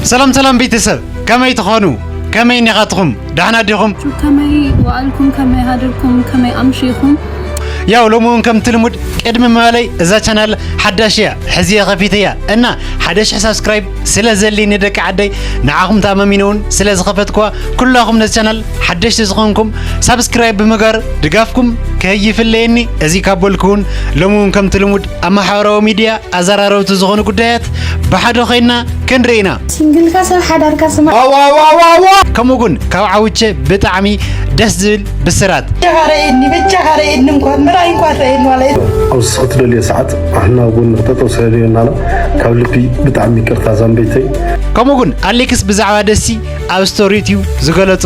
ሰላም ሰላም ቤተሰብ፣ ከመይ ትኾኑ? ከመይ ኒኻትኹም? ደሕና ዲኹም? ከመይ ውዓልኩም? ከመይ ሃደርኩም? ከመይ ኣምሺኹም? ያው ሎሚ እውን ከምቲ ልሙድ ቅድሚ ምባለይ እዛ ቻናል ሓዳሽ እያ፣ ሕዚ እየ ከፊተያ እና ሓደ ሽሕ ሳብስክራይብ ስለ ዘሊ ንደቂ ዓደይ ንዓኹም ተኣማሚነ እውን ስለ ዝኸፈትኩዋ ኩላኹም ነዚ ቻናል ሓደሽቲ ዝኾንኩም ሳብስክራይብ ብምግባር ድጋፍኩም ከይፍለየኒ እዚ ካብ በልኩ እውን ሎሚ እውን ከምቲ ልሙድ ኣብ ማሕበራዊ ሚድያ ኣዘራረብቲ ዝኾኑ ጉዳያት ብሓደ ኮይና ክንርኢ ኢና። ሲንግልካ ሰብ ሓዳርካ ስማ ከምኡ ግን ካብ ዓውቼ ብጣዕሚ ደስ ዝብል ብስራት በጃኻ ረእየኒ በጃኻ ረእየኒ እንኳን ምራይ እንኳን ረእየኒ ማለት ኣብዚ ትደልዮ ሰዓት ኣሕና ጎኒ ክጠጠው ስለደዮናና ካብ ልቢ ብጣዕሚ ይቅርታ ዛምቤተይ። ከምኡ ግን ኣሌክስ ብዛዕባ ደሲ ኣብ ስቶሪ ቲዩ ዝገለጾ።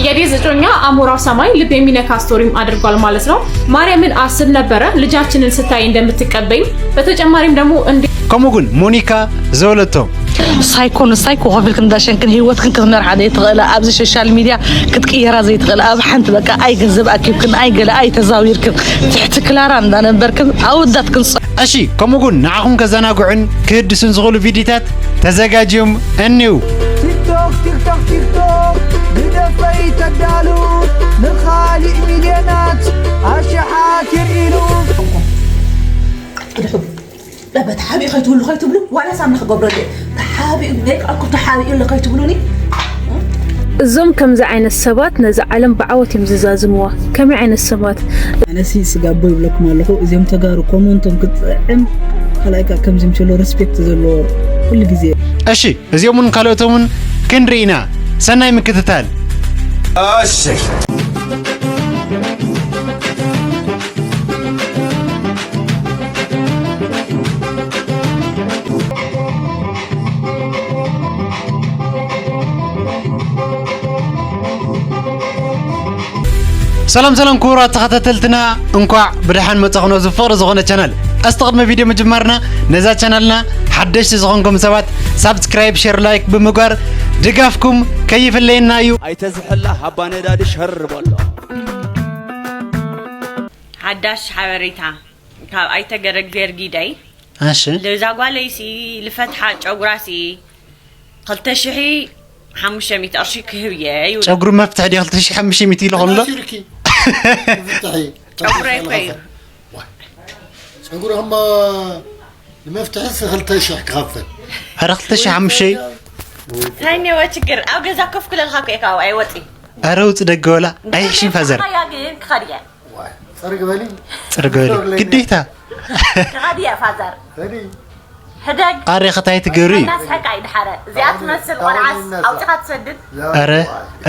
የዴዝ እጮኛ አሞራው ሰማይ ልብ የሚነካ ስቶሪም አድርጓል ማለት ነው። ማርያምን አስብ ነበረ ልጃችንን ስታይ እንደምትቀበኝ በተጨማሪም ደግሞ እንደ ከምኡ ግን ሞኒካ ዝበለቶ ሳይኮን ሳይኮ ከፊልክን ዳሸንክን ህይወትክን ክትመርሓ ዘይትኽእላ ኣብዚ ሶሻል ሚድያ ክትቅየራ ዘይትኽእላ ኣብ ሓንቲ በቃ ኣይ ገንዘብ ኣኪብክን ኣይ ገለ ኣይ ተዛዊርክን ትሕቲ ክላራ እንዳነበርክን ኣወዳትክን እሺ ከምኡ ግን ንዓኹም ከዘናግዑን ክህድሱን ዝኽእሉ ቪዲታት ተዘጋጅዮም እኒው ቲክቶክ ቲክቶክ ቲክቶክ ንደፈይ ተዳሉ ንኻሊእ ሚልዮናት ኣሽሓት የርኢሉ ድሕቡ ለበ ተሓቢኡ ከይትብሉ ከይትብሉ ዋላ ሳምና ክገብረሉ እየ። ተሓቢኡ ዘይከኣልኩም ተሓቢኡ ኣሎ ከይትብሉኒ። እዞም ከምዚ ዓይነት ሰባት ነዛ ዓለም ብዓወት እዮም ዝዛዝምዋ። ከመይ ዓይነት ሰባት? ኣነሲ ስጋቦ ይብለኩም ኣለኹ እዚኦም ተጋሩ ኮመንቶም ክትጥዕም ካልኣይ ከዓ ከምዚ ምቸሎ ሬስፔክት ዘለዎ ኩሉ ግዜ እሺ እዚኦምን ካልኦቶምን ክንርኢ ኢና። ሰናይ ምክትታል። ሰላም ሰላም ክቡራት ተኸታተልትና እንኳዕ ብደሓን መጻኹም ኣብዚ ፍቕሪ ዝኾነ ቻናል። እስቲ ቅድሚ ቪድዮ ምጅማርና ነዛ ቻናልና ሓደሽቲ ዝኾንኩም ሰባት ሳብስክራይብ፣ ሼር፣ ላይክ ብምግባር ድጋፍኩም ከይፍለየና እዩ። ኣይተዝሕላ ሃባ ነዳዲ ሸር በሎ። ሓዳሽ ሓበሬታ ካብ ኣይተ ገረግዜር ጊደይ እሺ ልዛ ጓለይሲ ልፈትሓ ጨጉራሲ ክልተ ሽሒ ሓሙሽተ ሚእቲ ቅርሺ ክህብ እየ ይብሉ። ጨጉሪ መፍትሒ ድየ ክልተ ሽሕ ሓሙሽተ ሚእቲ ኢሉ ኸሎ ሲርኪ ፍትሒ ጨጉረይ እኮ እዩ። ጸጉሪ እሞ ንመፍትሒ ክልተ ሽሕ ክኸፍል ኧረ ክልተ ሽሕ ሓሙሽተ እንታይ እኒኦ ችግር ኣብ ገዛ ኮፍ ክለልካ እኮ እየ ካብኡ ኣይወፅእ ኧረ ውፅ ደገ ወላ ኣይሕሽን ፋዘር ያ ግን ክኸድ እየ ጽርግ በሊ ጽርግ በሊ ግዴታ ክኸድ እየ ፋዘር ኸዲ ሕደግ ኣሬ ኸታይ ትገብሪ እዩ እናስሐቃ እዩ ድሓረ እዚኣ ትመስል ቆልዓስ ኣውፂኻ ትሰድድ ኧረ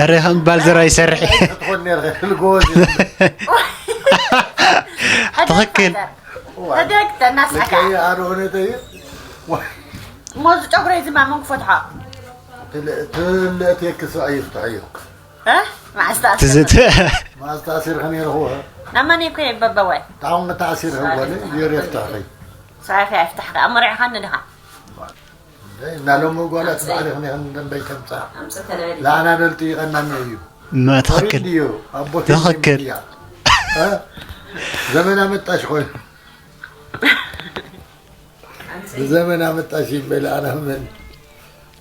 ኧረ ከም ባልዘራ ይሰርሕ ትኾን ነርኸ ልጎዝ ትኽክል ሕደግ ተናስሐቃ ኣሮነተይ እሞ እዚ ጨጉረይ እዚ ማመን ክፈትሖ ትልእትየክስ ኣይፍትሐዮ እ? ማዕስታ ትዝት ማዕስታ ኣሲርኸ ነይርኹ ናመን እኮ የበበወ ታሁን ተኣሲርኸ ወለ ዮር የፍትሐኸይ ሳፊ ኣይፍታሕካ ኣመሪዕኻኒ ድኻ እና ሎሚ ጓላት ባዕልኽን ኢኽን ደንበይ ተምፃ ለኣና ደልጥይቐናኒ እዩ ትኽክል እዩ ኣቦ ትኽክል ዘመን ኣመጣሽ ኮይኑ ብዘመን ኣመጣሽ ይበል ኣነ ምን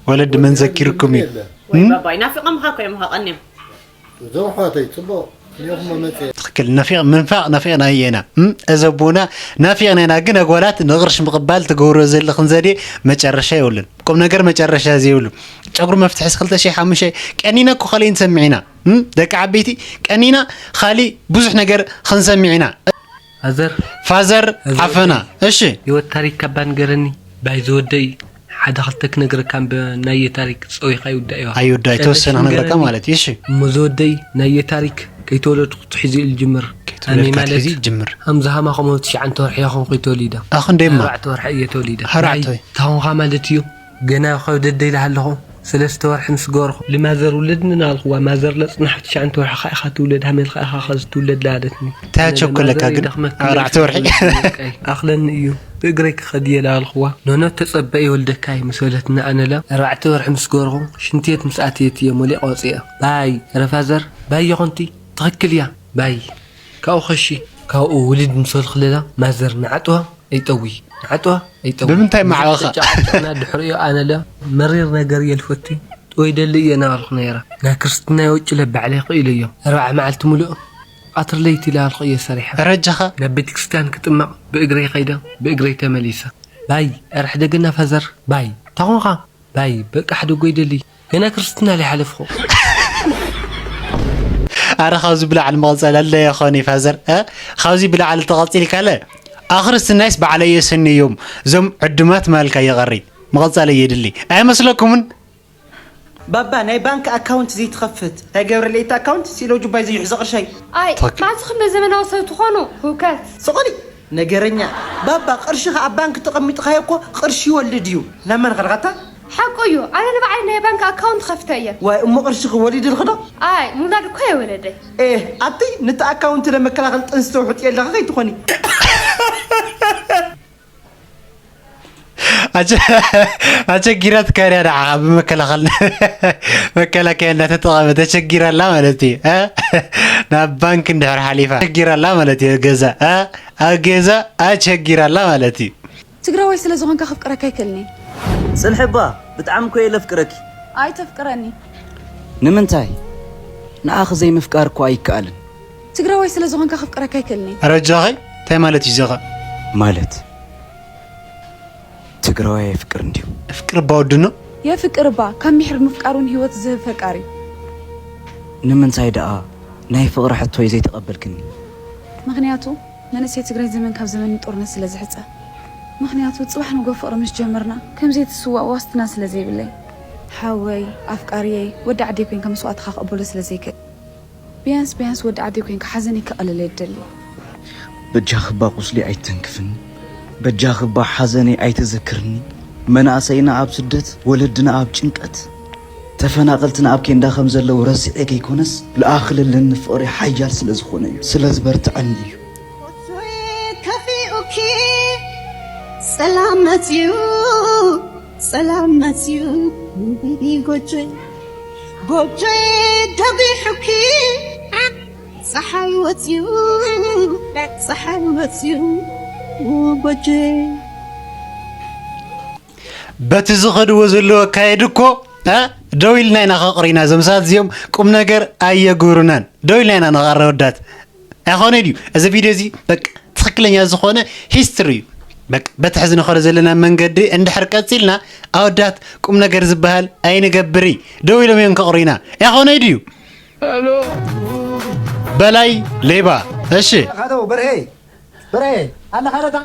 ወለዲ መን ዘኪርኩም እዩ ወይ ባባይ ናፊቆምኻ እኮ እዮም ኸቐንዮም እዞም ኣሕዋተይ ፅቡቕ እኒኦኹም መመፀ ትኽክል ነፊቕ ምንፋቕ ነፊቕና እየና እም፣ እዚ ኣቦና ናፊቕና ኢና ግን ኣጓላት ንቕርሽ ምቕባል ትገብሮ ዘለኽን ዘዴ መጨረሻ የብሉን ቁም ነገር መጨረሻ ዘይብሉ ጨጉሪ መፍትሒ ክልተ ሽሕ ሓሙሽተ ቀኒና እኮ ካልእ ንሰምዕ ኢና እም፣ ደቂ ዓበይቲ ቀኒና ካሊእ ብዙሕ ነገር ክንሰምዕ ኢና ፋዘር ፋዘር ዓፈና እሺ ህይወት ታሪክ ካባ ንገረኒ ባይ ዝወደይ ሓደ ክልተ ክነግረካ እምበ ናየ ታሪክ ፀዊኻ ይውዳእ እዩ ኣይውዳእ ተወሰነ ክነግረካ ማለት እዩ እሺ እሞ ዝወደይ ናየ ታሪክ ከይተወለድኩ ትሒዙ ኢሉ ጅምር ኣመይ ማለት ጅምር ሃምዛ ሃማ ከምኡ ትሽዓንተ ወርሒ እያ ኮንኩ ተወሊደ ኣኹ እንደማ ኣርባዕተ ወርሒ እየ ተወሊደ ኣርባዕተ ወይ ታኹንኻ ማለት እዩ ገና ካብ ደደይ ዝሃለኹ ሰለስተ ወርሒ ምስ ገበርኩ ልማዘር ውለድኒ ናልክዋ ማዘር ለፅናሕ ትሽዓንተ ወርሒ ከዓ ኢኻ ትውለድ ሃመልካ ኢኻ ከዚ ትውለድ ላለትኒ እንታይ ኣቸኮለካ ግን ኣርባዕተ ወርሒ ኣኽለኒ እዩ ብእግረይ ክኸድ እየ ላበልክዋ ኖኖ ተጸበ ይወልደካ እዩ ምስ በለትና ኣነለ ኣርባዕተ ወርሒ ምስ ገበርኹ ሽንትየት ምስ ኣትየት እየ ሞሊቐ ወፅአ ባይ ረፋዘር ባይ የኾንቲ ትኽክል እያ ባይ ካብኡ ኸሺ ካብኡ ውልድ ምስ በልክለላ ማዘር ንዓጥዋ ኣይጠዊ ዓጥዋ ኣይጠውም። ብምንታይ ማዕበኻ? ጨቃጨቅና ድሕሪኡ ኣነለ መሪር ነገር እየ ልፈቱ ወይ ደሊ እየ ናበልኩ ነይረ። ናይ ክርስትናይ ወጭለ ባዕለይ ክኢሉ እዮም። ኣርባዓ መዓልቲ ሙሉእ ቀትሪ ለይቲ ላበልኩ እየ ሰሪሐ። ረጃኻ? ናብ ቤተክርስትያን ክጥመቕ ብእግረይ ከይደ ብእግረይ ተመሊሰ። ባይ ኣረ ሕደገና ፋዘር ባይ ታኾንኻ ባይ በቃ ሕደጎ ይደሊ ገና ክርስትና ለይሓለፍኹ። ኣረ ካብዚ ብላዕሊ መቐጸል ኣለ ይኾን ፋዘር እ? ካብዚ ብላዕሊ ተቐጺልካለ ኣኽርስትናይስ ባዕለይ እየ ሰንዮም። እዞም ዕዱማት ማልካ ይቐሪ መቐጸል እየ ድሊ ኣይመስለኩምን? ባባ ናይ ባንክ ኣካውንት ዘይትኸፍት እንታይ ገብረለይ እቲ ኣካውንት ሲሎ ጁባይ ዘይሕዞ ቅርሸይ። ኣይ ማዚ ክንደ ዘመናዊ ሰብ ትኾኑ ህውከት። ስቕ በሊ ነገረኛ። ባባ ቅርሽኻ ኣብ ባንክ ተቐሚጥኻዮ እኮ ቅርሺ ይወልድ እዩ። ናብ መን ኸድኻታ? ሓቁ እዩ ኣነ ንባዕለይ ናይ ባንክ ኣካውንት ከፍተ እየ። ዋይ እሞ ቅርሽኺ ወሊድልኺ ዶ? ኣይ ምውላድ እኮ የወለደ። ኤህ ኣቲ ንቲ ኣካውንቲ ለመከላኸሊ ጥንሲ ተውሕጥዮ ኣለኺ ከይትኾኒ። ኣቸጊራትካ ድያ ደኣ ብመከላኸል መከላከያ እንዳተጠቐመ ተቸጊራ ኣላ ማለት እዩ እ ናብ ባንክ እንድሕር ሓሊፋ ተቸጊራ ኣላ ማለት እዩ ገዛ እ ኣብ ገዛ ኣቸጊራ ኣላ ማለት እዩ። ትግራዋይ ስለ ዝኾንካ ከፍቅረካ ኣይክእልን እየ። ጽንሒ እባ ብጣዕሚ እኮ እየ ለፍቅረኪ። ኣይተፍቅረኒ። ንምንታይ? ንዓኺ ዘይምፍቃር እኮ ኣይከኣልን። ትግራዋይ ስለ ዝኾንካ ከፍቅረካ ኣይክእልን እየ። ኣረ ኣጆኺ እንታይ ማለት እዩ እዚኸ? ማለት ትግራዋይ የፍቅር እንድዩ። የፍቅር እባ ወድኖ። የፍቅር እባ ካብ ሚሕር ምፍቃር እውን ህይወት ዝህብ ፈቃር እዩ። ንምንታይ ደኣ ናይ ፍቕሪ ሕቶይ ዘይተቐበልክኒ? ምኽንያቱ መንእሰይ ትግራይ ዘመን ካብ ዘመን ንጦርነት ስለ ዝሕጸ። ምኽንያቱ ጽባሕ ንጎ ፍቕሪ ምስ ጀመርና ከም ዘይትስዋእ ዋስትና ስለ ዘይብለይ። ሓወይ፣ ኣፍቃሪየይ፣ ወዲ ዓደይ ኮይንካ መስዋእትኻ ክቕበሎ ስለ ዘይክእል። ቢያንስ ቢያንስ ወዲ ዓደይ ኮይንካ ሓዘነይ ከቐልለይ እደሊ። በጃኺ እባ ቁስለይ ኣይትተንክፍኒ። በጃኺ እባ ሓዘነይ ኣይትዘክርኒ። መናእሰይና ኣብ ስደት፣ ወለድና ኣብ ጭንቀት፣ ተፈናቐልትና ኣብ ኬንዳ ከም ዘለዉ ረሲዐ ከይኮነስ፣ ልኣኽለለኒ ፍቕሪ ሓያል ስለ ዝኾነ እዩ። ስለዚ በርትዐኒ እዩ። ጎጆይ ከፊኡኪ ሰላም መፅዩ ሰላም መፅዩ ንበሊ ጎጆይ ጎጆይ ደቢሑኪ ፀሓይ ወፅዩ ፀሓይ ወፅዩ ጎጆይ በቲ ዝኸድዎ ዘለዉ ኣካየድ እኮ እ ደው ኢልና ኢና ከቕሪና እዞም ሰባት እዚኦም ቁም ነገር ኣየግብሩናን ደው ኢልና ኢና ንቐረ ወዳት ኣይኾነ ድዩ እዚ ቪድዮ እዚ በቃ ትኽክለኛ ዝኾነ ሂስትሪ እዩ በቃ በቲ ሕዚ ንኸዶ ዘለና መንገዲ እንድሕር ቀፂልና ኣወዳት ቁም ነገር ዝበሃል ኣይንገብር ደው ኢሎም እዮም ከቕሪና ኣይኾነ ድዩ በላይ ሌባ እሺ በርሄ በርሄ ኣለኻ ዶ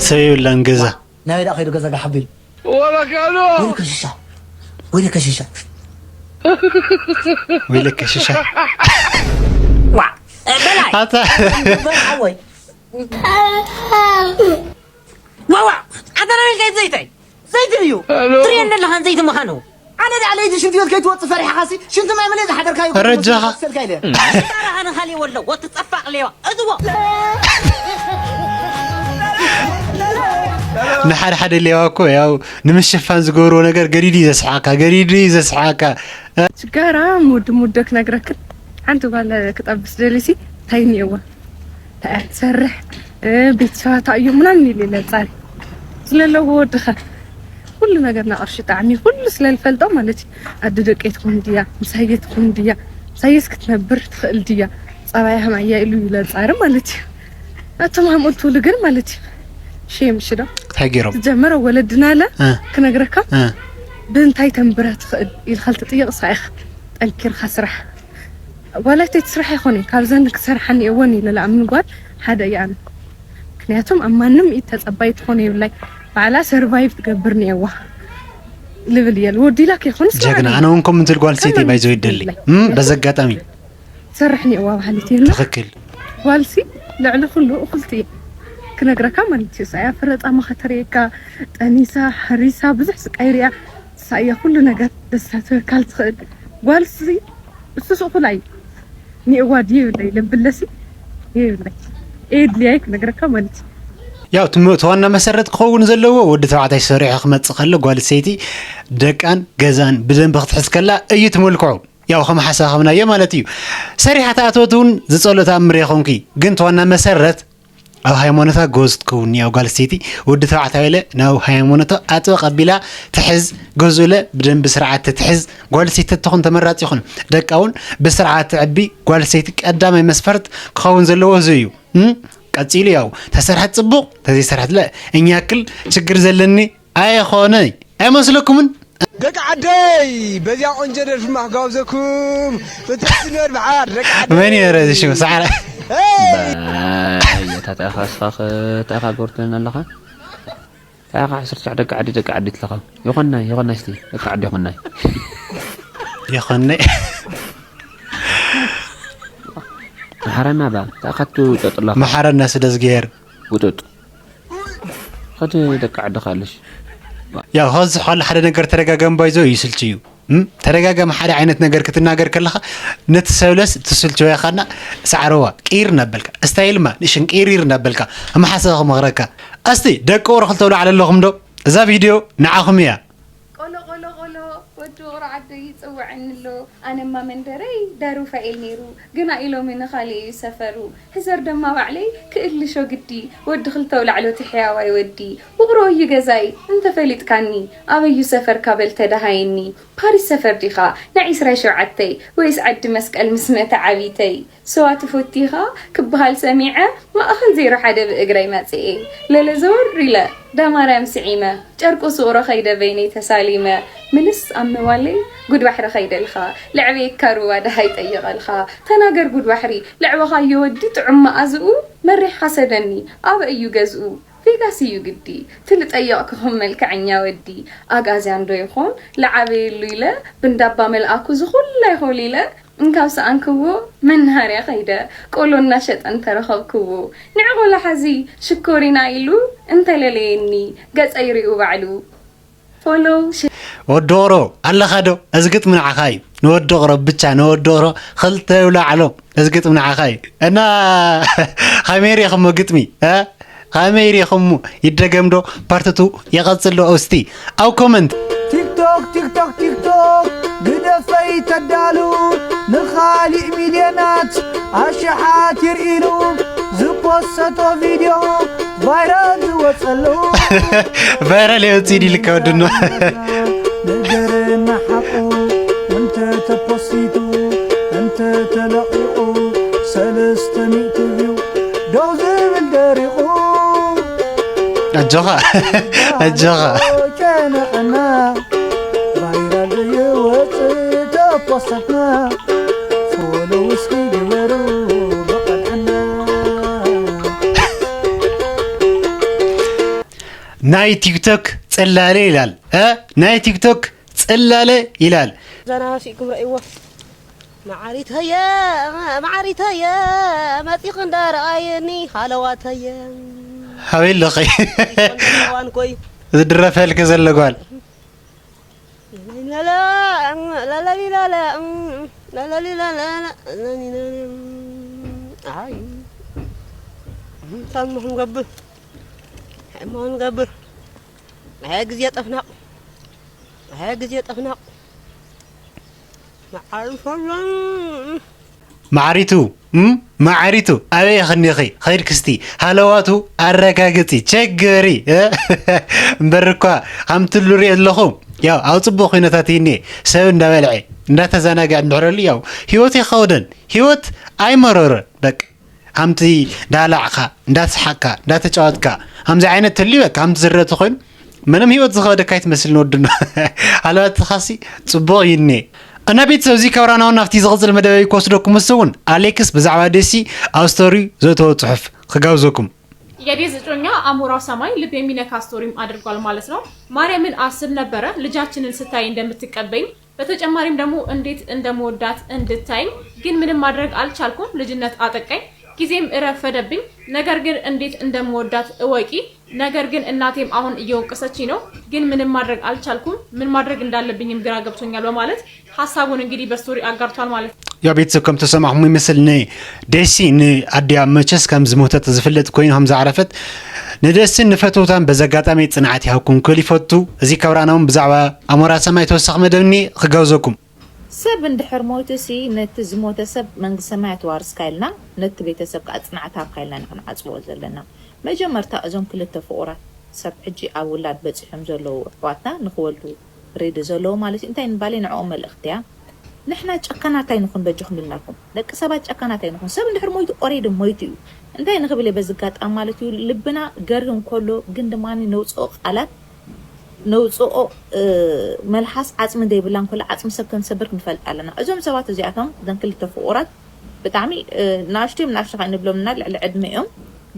ሰብ የብላን ገዛ ናበይ ደኣ ከይዱ ገዛ ጋሓቢሉ ወለካ ዶ ወይለከ ሽሻ ወይለከ ሽሻ ወይለከ ሽሻ ዋ በላይ ኣታ ሓወይ ዋዋ ኣታ ናበይ ከይድ ዘይታይ ዘይቲ እዩ ትርእየኒ ኣለኻን ዘይቲ ምዃኑ ኣነ ደኣ ለይቲ ሽንቲ ቤት ከይትወጽእ ፈሪሕኻሲ ሽንቲ ማይ መለይ ዝሓደርካዮ ረጃኻ። ክወስደልካ ኢለ ኣነ ካልእ ወሎ ወትጸፋቕ ሌዋ እዝዎ ንሓደ ሓደ ሌዋ እኮ ያው ንምሽፋን ዝገብርዎ ነገር ገዲዱ እዩ ዘስሓካ ገዲዱ እዩ ዘስሓካ ሽጋራም ውድ ሙዶ ክነግረክን ሓንቲ ጓል ክጠብስ ደሊሲ እንታይ እኒእዋ እንታይ እያ ትሰርሕ ቤተሰባታ እዩ ምናምን ኢሉ ይለፃል ስለለዎ ወድኸ ኩሉ ነገር ናቕርሺ ጣዕሚ ኩሉ ስለልፈልጦ ማለት እዩ ኣደ ደቀይ ትኹን ድያ ምሳየ ትኹን ድያ ምሳየስ ክትነብር ትኽእል ድያ ፀባያ ከማይ እያ ኢሉ ይለፃሪ ማለት እዩ ኣቶም ሃምኦል ትብሉ ግን ማለት እዩ ሼም ሽዶ እንታይ ገይሮም ዝጀመረ ወለድናለ ክነግረካ ብእንታይ ተንብረ ትኽእል ኢልካ ልትጥየቕ ስኻ ኢኻ ጠንኪርካ ስራሕ ጓላይተይ ትስራሕ ኣይኮነ ካብዘን ክሰርሓ እኒአወን ኢለ ለኣምን ጓል ሓደ እየ ኣነ ምክንያቱም ኣብ ማንም ኢድ ተፀባይ ትኾነ የብላይ ባዕላ ሰርቫይቭ ትገብር እኒአዋ ልብል እየ ወዲላ ከይኮንስ ጀግና ኣነ እውን ከምኡ ትብል ጓል ሴት ባይዘው ይደሊ በዚ ኣጋጣሚ ትሰርሕ እኒአዋ ባህሊት እየና ትኽክል ጓልሲ ልዕሊ ኩሉ እኹልቲ እየ ክነግረካ ማለት እዩ ሳያ ፍረጣ መኸተርእየካ ጠኒሳ ሓሪሳ ብዙሕ ስቃይ ሪያ ሳያ ኩሉ ነገር ደስታ ትበካል ትኽእል ጓልሲ እሱስ እኹል ኣዩ ኒእዋ ድዩ ይብለይ ለብለሲ ይብለይ ኤድልያይ ክነግረካ ማለት እዩ ያው ትምህርቲ ዋና መሰረት ክኸውን ዘለዎ ወዲ ተባዕታይ ሰሪሑ ክመፅእ ከሎ ጓል ሰይቲ ደቃን ገዛን ብደንቢ ክትሕዝ ከላ እዩ ትምልክዑ ያው ከም ሓሳብ ከምናዮ ማለት እዩ ሰሪሓ ተኣትወት እውን ዝፀሎ ተኣምር የኾንኪ ግን ተዋና መሰረት ኣብ ሃይማኖታ ጎዝ ትከውን እያ ጓል ሰይቲ። ወዲ ተባዕታይ ኢለ ናብ ሃይማኖታ ኣጥበቅ ኣቢላ ትሕዝ፣ ጎዝ ኢለ ብደንቢ ስርዓት ትሕዝ ጓል ሰይቲ ትኾን ተመራጺ ይኹን። ደቃ እውን ብስርዓት ትዕቢ ጓል ሰይቲ ቀዳማይ መስፈርት ክኸውን ዘለዎ እዚ እዩ። እም? ቀጺሉ ያው ተሰርሐት ጽቡቕ፣ ተዘይሰርሐት ለ እኛ ያክል ችግር ዘለኒ ኣይኾነይ። ኣይመስለኩምን? ደቂ ዓደይ፣ በዚያ ቆንጆ ደርፊ ማክጋብዘኩም። ብትሕቲ ንበር ብሓር፣ ደቂ ዓደይ። መን እዩ ረ እዚ ሽም? ሰዓረ። ሄይ! ባይ፣ ተኣኻ ኣስፋኸ፣ ተኣኻ ጎርተን ኣለኻ? ተኣኻ ዓሰርተ ትሽዓተ ደቂ ዓዲ፣ ደቂ ዓዲ ትለኻ። ይኾናይ፣ ይኾናይ እስቲ፣ ደቂ ዓዲ ይኾናይ። ይኾናይ። መሓረና ባ፣ ተኣኻቱ ጠጥላ። መሓረና ስደዝግሄር። ውጡጥ። ኸዲ ደቂ ዓዲ ካልሽ። ያው ኸዚ ኸሎ ሓደ ነገር ተደጋጋሚ ባይዞ ይስልች እዩ። እም? ተደጋጋሚ ሓደ ዓይነት ነገር ክትናገር ከለኻ ነቲ ሰብለስ ትስልችዎ ኢኻና። ሳዕረዋ ቅይር እናበልካ፣ ስታይልማ ንእሽን ቅይር እናበልካ፣ ኣመሓሰኻ ክመኽረካ። እስቲ ደቂ ቁሮ ክልተ ብሎ ዓለ ኣለኹም ዶ? እዛ ቪድዮ ንዓኹም እያ። ቆሎ፣ ቆሎ፣ ቆሎ፣ ወዲ ውቕሮ ዓደይ ይጽውዐኒ ኣሎ። ኣነማ መንደረይ ዳር ሩፋኤል ነይሩ፣ ግና ኢሎሚ ንኻልእ እዩ ሰፈሩ። ሕዘር ደማ ባዕለይ ክእልሾ ግዲ፣ ወዲ ክልተ ኣውላዕሎ ትሕያዋይ ወዲ። ውቕሮ እዩ ገዛይ፣ እንተፈሊጥካኒ፣ ኣበዩ ሰፈርካ በል ተደሃየኒ። ፓሪስ ሰፈር ዲኻ፣ ናይ ዒስራይ ሸውዓተይ፣ ወይስ ዓዲ መስቀል ምስ መተዓቢተይ? ስዋ ትፈቱ ኢኻ ክበሃል ሰሚዐ፣ ማእኸል ዜሮ ሓደ ብእግረይ መጺኤ። ለለ ዘወር ኢለ፣ ዳማርያም ስዒመ፣ ጨርቆስ ውቕሮ ኸይደ በይነይ ተሳሊመ። ምልስ ኣብ ምባለይ፣ ጉድ ባሕሪ ኸይደልኻ፣ ለዕበየካ ሩባ ደሃይ ጠይቐልኻ። ተናገር ጉድ ባሕሪ፣ ለዕበኻዮ ወዲ ጥዑም መኣዝኡ፣ መሪሕ ሓሰደኒ፣ ኣበይ እዩ ገዝኡ? ቬጋስ እዩ ግዲ፣ ትልጠየቕ ክኹም መልክዐኛ ወዲ። ኣግኣዝያን ዶ ይኾን? ለዓበየሉ ኢለ፣ ብንዳባ መልኣኩ ዝኹላይ ኾሊለ፣ እንካብ ሰኣንክዎ መናሃርያ ኸይደ ቆሎ እናሸጠ እንተረኸብክዎ፣ ንዒ ቆሎ ሓዚ ሽኮሪና ኢሉ እንተለለየኒ፣ ገጸይ ሪኡ ባዕሉ ፎሎው ሽ- ወዲ ኦሮ ኣለኻ ዶ? እዚ ግጥሚ ንዓኻ እዩ። ንወዲ ኦሮ ብቻ፣ ንወዲ ኦሮ ኽልተ ይብሉ ኣዕሎም። እዚ ግጥሚ ንዓኻ እዩ። እና ኻመይ ሪኢኹሞ ግጥሚ? እ? ኻመይ ሪኢኹሞ? ይደገም ዶ? ፓርት ቱ ይቐጽል ዶ? እስቲ ኣብ ኮመንት ቲክቶክ ቲክቶክ ቲክቶክ ግደፈይ ተዳሉ ንኻሊእ ሚልዮናት ኣሽሓት ይርኢሉ ዝፖሰቶ ቪድዮ ቫይራል ዝወጸሉ ቫይራል የውፅእ ኢልካ ወድኖ ነገር እናሓቁ እንተ ተፖሲቱ እንተ ተለቂቑ ሰለስተ ሚእቲ ቪው ደው ዝብል ደሪቑ ኣጆኻ ኣጆኻ ጨነቐና ቫይራል ዘይወፅእ ተፖሰትና ፎሎ እስኪ ግበሩ ብቐድዕና ናይ ቲክቶክ ጽላለ ይላል እ ናይ ቲክቶክ ጽላለ ይላል። ዘና ስኢኩም ረእይዎ። መዓሪተየ፣ መዓሪተየ፣ መጺኺ እንዳ ረኣየኒ ሃለዋተየ። ሃበይ ኣለኺ? ይኮን ዘለዋን ኮይ። ዝድረፈልኪ ዘሎ ጓል። ላላ፣ ላላሊ ላላ፣ ላላሊ ላላ፣ ላላሊ ላላ። ኣይ። ታሞ ክንገብር፣ ሕማም ንገብር። ኣይ ግዜ ጠፍናቕ። ኣይ ግዜ ጠፍናቕ። መዓሪቱ መዓሪቱ እም? መዓሪቱ ኣበይ ኸኒኺ ኸይድኪ እስቲ ሃለዋቱ ኣረጋግጺ ቸገሪ እ? እምበር እኳ ከምቲ ልሪኦ ኣለኹ ያው ኣብ ጽቡቕ ኩነታት እየ እኒኤ ሰብ እንዳበልዐ እንዳተዘናግዐ እንድሕረሉ ያው ህይወት ይኸውደን ህይወት ኣይመረረን በቃ። ከምቲ እንዳላዕኻ እንዳሰሓቅካ እንዳተጫወትካ ከምዚ ዓይነት ተልዩ በቃ ከምቲ ዝረአ ተኾይኑ ምንም ህይወት ዝኸበደካ ኣይትመስልን ወድኖ። ሃለዋትኻሲ ጽቡቕ እዩ እኔ። እና ቤተሰብ እዚ ከብራናውን ናብቲ ዝቕጽል መደበይ ክወስደኩም እሱ እውን ኣሌክስ ብዛዕባ ደሲ ኣብ ስቶሪ ዘእተዎ ጽሑፍ ክጋብዘኩም። የዴዝ እጮኛ አሞራው ሰማይ ልብ የሚነካ ስቶሪም አድርጓል ማለት ነው። ማርያምን አስብ ነበረ ልጃችንን ስታይ እንደምትቀበኝ በተጨማሪም ደግሞ እንዴት እንደምወዳት እንድታይኝ ግን ምንም ማድረግ አልቻልኩም። ልጅነት አጠቃኝ፣ ጊዜም እረፈደብኝ። ነገር ግን እንዴት እንደምወዳት እወቂ። ነገር ግን እናቴም አሁን እየወቀሰችኝ ነው፣ ግን ምንም ማድረግ አልቻልኩም። ምን ማድረግ እንዳለብኝም ግራ ገብቶኛል በማለት ሀሳቡን እንግዲህ በስቶሪ አጋርቷል ማለት ነው። ያው ቤተሰብ ከም ተሰማዕኹም ይመስል ንደሲ ንኣዲኣ መቸስ ከም ዝሞተት ዝፍለጥ ኮይኑ ከም ዝዓረፈት ንደስን ንፈተውታን በዚ ኣጋጣሚ ጽንዓት ይሃብኩም ክብል ይፈቱ። እዚ ከብራና እውን ብዛዕባ ኣሞራ ሰማይ ተወሳኺ መደብ እኒ ክጋብዘኩም። ሰብ እንድሕር ሞይቱ ሲ ነቲ ዝሞተ ሰብ መንግስተ ሰማያት ዋርስካ ኢልና፣ ነቲ ቤተሰብ ከዓ ጽንዓት ሃብካ ኢልና ኢና ክንዓጽዎ ዘለና። መጀመርታ እዞም ክልተ ፍቑራት ሰብ ሕጂ ኣብ ውላድ በጺሖም ዘለዉ ኣሕዋትና ንኽወልዱ ሬዲ ዘለዉ ማለት እዩ። እንታይ ምባለይ ንዕኦም መልእኽቲ እያ። ንሕና ጨካናት ኣይንኹን በጃኹም ኢልናኩም። ደቂ ሰባት ጨካናት ኣይንኹን። ሰብ እንድሕር ሞይቱ ኦሬዲ ሞይቱ እዩ። እንታይ ንኽብል እየ በዚ ኣጋጣሚ ማለት እዩ፣ ልብና ገርሂ እንከሎ ግን ድማ ነውፅኦ ቃላት ነውፅኦ፣ እ፣ መልሓስ ዓፅሚ ዘይብላ እንከሎ ዓፅሚ ሰብ ከምዝሰብር ክንፈልጥ ኣለና። እዞም ሰባት እዚኣቶም እዘን ክልተ ፍቑራት ብጣዕሚ፣ እ፣ ንኣሽቱ እዮም፣ ንኣሽቱ ከይንብሎም እና ልዕሊ ዕድመ እዮም፣